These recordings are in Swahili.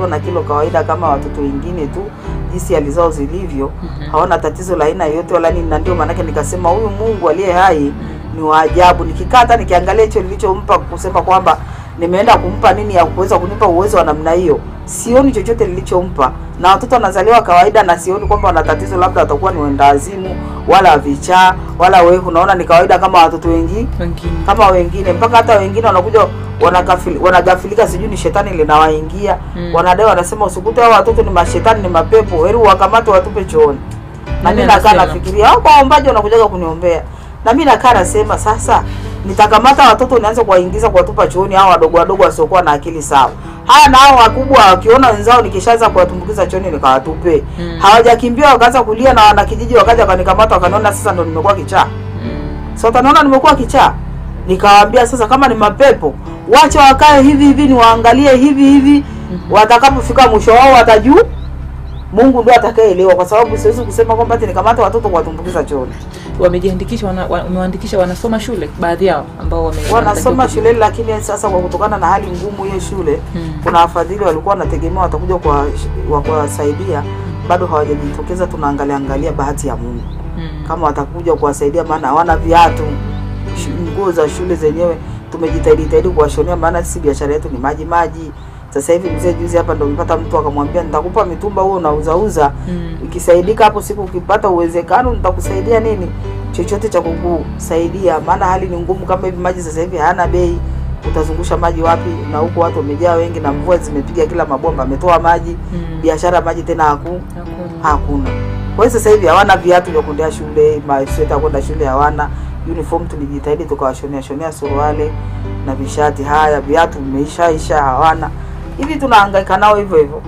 Na kilo kawaida kama watoto wengine tu, jinsi hali zao zilivyo, hawana tatizo la aina yoyote wala nini. Na ndio maana nikasema huyu Mungu aliye hai ni wa ajabu. Nikikata nikiangalia hicho nilichompa kusema kwamba nimeenda kumpa nini ya kuweza kunipa uwezo wa namna hiyo, sioni chochote nilichompa. Na watoto wanazaliwa kawaida na sioni kwamba wana tatizo, labda watakuwa ni wendawazimu wala vichaa wala wewe. Unaona ni kawaida kama watoto wengi kama wengine, mpaka hata wengine wanakuja wanagafilika, sijui ni shetani linawaingia. Wanadai wanasema usikute hao watoto ni mashetani, ni mapepo, heri wakamate watupe chooni. Na mimi nakaa nafikiria, hao waombaji wanakuja kuniombea, na mimi nakaa nasema sasa nitakamata watoto nianze kuwaingiza kuwatupa chooni, hao wadogo wadogo wasiokuwa na akili sawa. Haya, na hao wakubwa wakiona wenzao nikishaanza kuwatumbukiza chooni nikawatupe, hawajakimbia wakaanza kulia, na wanakijiji wakaja wakanikamata wakaniona sasa ndo nimekuwa kichaa. So wataniona nimekuwa kichaa. Nikawaambia sasa kama ni mapepo wacha wakae hivi hivi, niwaangalie hivi hivi, watakapofika mwisho wao watajua. Mungu ndiye atakayeelewa, kwa sababu siwezi kusema kwamba ati nikamata watoto kuwatumbukiza chooni. Wamejiandikisha, wameandikisha, wanasoma shule baadhi yao ambao wanasoma shule, lakini sasa kwa kutokana na hali ngumu hiyo shule, kuna wafadhili walikuwa wanategemea watakuja kwa kuwasaidia, bado hawajajitokeza. Tunaangalia angalia bahati ya Mungu kama watakuja kuwasaidia, maana hawana viatu, nguo za shule zenyewe tumejitahidi kuwashonea, maana sisi biashara yetu ni maji maji. Sasa hivi mzee juzi hapa ndo mpata mtu akamwambia nitakupa mitumba huo unauza uza, ukisaidika hapo siku ukipata uwezekano nitakusaidia nini chochote cha kukusaidia, maana hali ni ngumu kama hivi. Maji sasa hivi hayana bei, utazungusha maji wapi? Na huko watu wamejaa wengi na mvua zimepiga kila mabomba ametoa maji, biashara maji tena hakuna. Kwa hiyo sasa hivi hawana viatu vya kwenda shule, masweta kwenda shule hawana, uniform tulijitahidi tukawashonea shonea suruali na vishati, haya viatu vimeishaisha hawana. Hivi tunahangaika nao hivyo hivyo.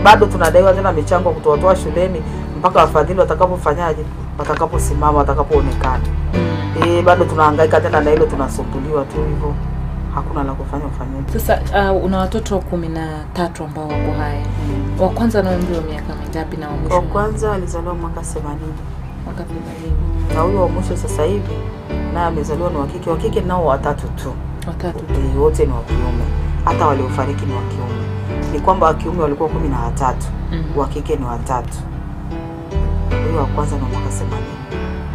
Bado tunadaiwa tena michango kutoa shuleni mpaka wafadhili watakapofanyaje, watakaposimama, watakapoonekana. Bado tunahangaika tena na hilo, tunasumbuliwa tu hivyo. Hakuna la kufanya ufanyaje. Sasa una watoto 13 ambao wako hai. Wa kwanza ana umri wa miaka mingapi na wa mwisho? Wa kwanza alizaliwa mwaka 80. Mwaka 80. Na huyo wa mwisho sasa hivi naye amezaliwa ni wa kike. Wa kike nao watatu tu. Watatu tu. Wote ni wa kiume. Hata waliofariki ni wa kiume. Ni kwamba wa kiume walikuwa 13, wa kike ni watatu. Huyo wa kwanza ni mwaka 80.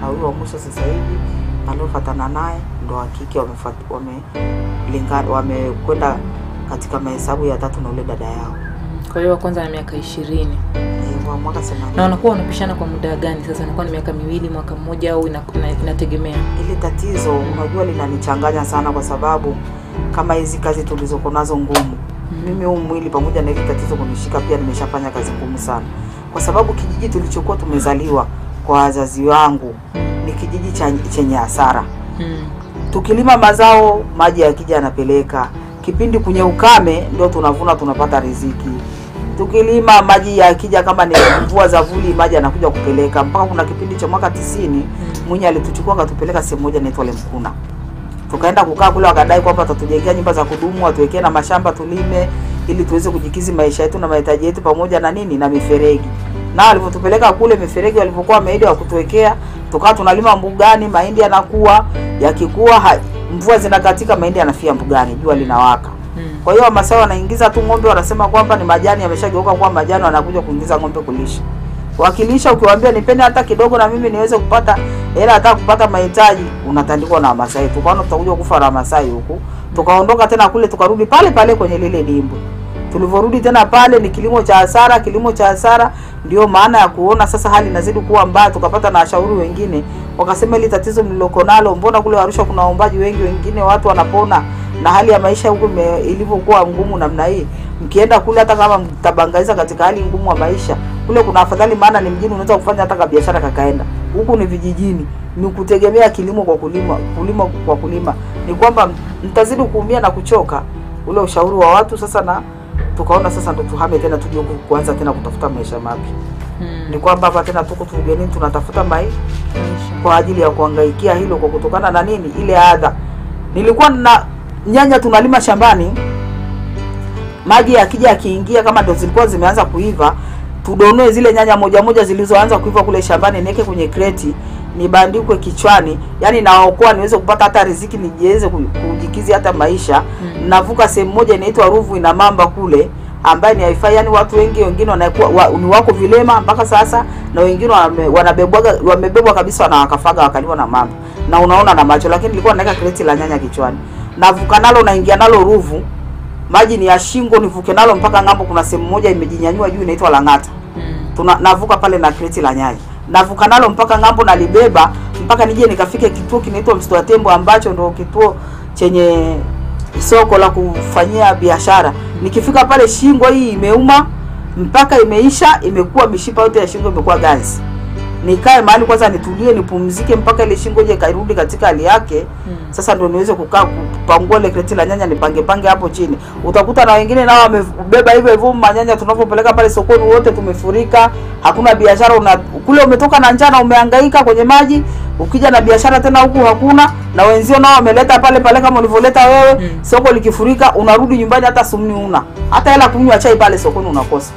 Na huyo wa mwisho sasa hivi aliofuatana naye ndo wa kike, wamekwenda katika mahesabu ya tatu na ule dada yao. Kwa hiyo wa kwanza ana miaka 20. Wa mwaka 80. Na wanakuwa wanapishana kwa muda gani sasa? Inakuwa ni miaka miwili, mwaka mmoja au inategemea? Ile tatizo unajua linanichanganya sana, kwa sababu kama hizi kazi tulizokuwa nazo ngumu. Mimi huu mwili pamoja na ile tatizo kunishika pia nimeshafanya kazi ngumu sana. Kwa sababu kijiji tulichokuwa tumezaliwa kwa wazazi wangu ni kijiji chenye hasara. Tukilima mazao maji yakija yanapeleka. Kipindi kwenye ukame ndio tunavuna tunapata riziki. Tukilima maji yakija kama ni mvua za vuli maji yanakuja kupeleka. Mpaka kuna kipindi cha mwaka 90 Mwinyi alituchukua akatupeleka sehemu moja inaitwa Lemkuna. Tukaenda kukaa kule, wakadai kwamba watatujengea nyumba za kudumu, watuwekee na mashamba tulime ili tuweze kujikizi maisha yetu na mahitaji yetu pamoja na nini na miferegi. Na walivyotupeleka kule miferegi walivyokuwa wameahidi wa kutuwekea, tukawa tunalima mbugani, mahindi yanakuwa, yakikua mvua zinakatika mahindi yanafia mbugani, jua linawaka. Kwa hiyo Wamasai wanaingiza tu ng'ombe, wanasema kwamba ni majani yameshageuka kuwa majani, wanakuja kuingiza ng'ombe kulisha. Wakilisha ukiwaambia nipende hata kidogo na mimi niweze kupata hela hata kupata mahitaji, unatandikwa na Wamasai. Tukaona tutakuja kufa na Wamasai huku. Tukaondoka tena kule tukarudi pale pale kwenye lile dimbwi. Tulivorudi tena pale ni kilimo cha hasara, kilimo cha hasara. Ndio maana ya kuona sasa hali inazidi kuwa mbaya. Tukapata na washauri wengine wakasema ile tatizo mliloko nalo, mbona kule Arusha kuna waombaji wengi, wengine watu wanapona na hali ya maisha huko ilivyokuwa ngumu namna hii, mkienda kule hata kama mtabangaiza katika hali ngumu ya maisha kule kuna afadhali, maana ni mjini unaweza kufanya hata biashara kakaenda. Huku ni vijijini, ni kutegemea kilimo kwa kulima, kulima kwa kulima. Ni kwamba mtazidi kuumia na kuchoka. Ule ushauri wa watu sasa, na tukaona sasa ndo tuhame tena tuje huku kuanza tena kutafuta maisha mapya. Ni kwamba hapa tena tuko tugenini tunatafuta maisha kwa ajili ya kuhangaikia hilo, kwa kutokana na nini ile adha. Nilikuwa na nyanya tunalima shambani, maji yakija yakiingia kama ndo zilikuwa zimeanza kuiva, tudonoe zile nyanya moja moja zilizoanza kuiva kule shambani, niweke kwenye kreti, nibandikwe kichwani, yani naokoa niweze kupata hata riziki, nijiweze kujikizi hata maisha. Navuka sehemu moja inaitwa Ruvu ina mamba kule, ambaye ni haifai. Yani watu wengi wengine wanakuwa ni wako vilema mpaka sasa, na wengine wamebebwa kabisa na wakafaga wakaliwa na mamba, na unaona na macho. Lakini nilikuwa naweka kreti la nyanya kichwani, navuka nalo, naingia nalo Ruvu, maji ni ya shingo, nivuke nalo mpaka ng'ambo. Kuna sehemu moja imejinyanyua juu inaitwa Lang'ata. Navuka pale na kreti la nyanya, navuka nalo mpaka ng'ambo, nalibeba mpaka nije nikafike kituo kinaitwa Msitu wa Tembo, ambacho ndio kituo chenye soko la kufanyia biashara. Nikifika pale shingo hii imeuma mpaka imeisha, imekuwa mishipa yote ya shingo imekuwa ganzi. Nikae mahali kwanza nitulie, nipumzike mpaka ile shingo je kairudi katika hali yake. Sasa ndio niweze kukaa kupangua ile kreti la nyanya, nipange pange hapo chini. Utakuta na wengine nao wamebeba hivyo hivyo manyanya tunapopeleka pale sokoni, wote tumefurika, hakuna biashara. Kule umetoka na njaa na umehangaika kwenye maji, ukija na biashara tena huku hakuna, na wenzio nao wameleta pale pale kama ulivyoleta wewe. Soko likifurika unarudi nyumbani hata sumni una, hata hela kunywa chai pale sokoni unakosa.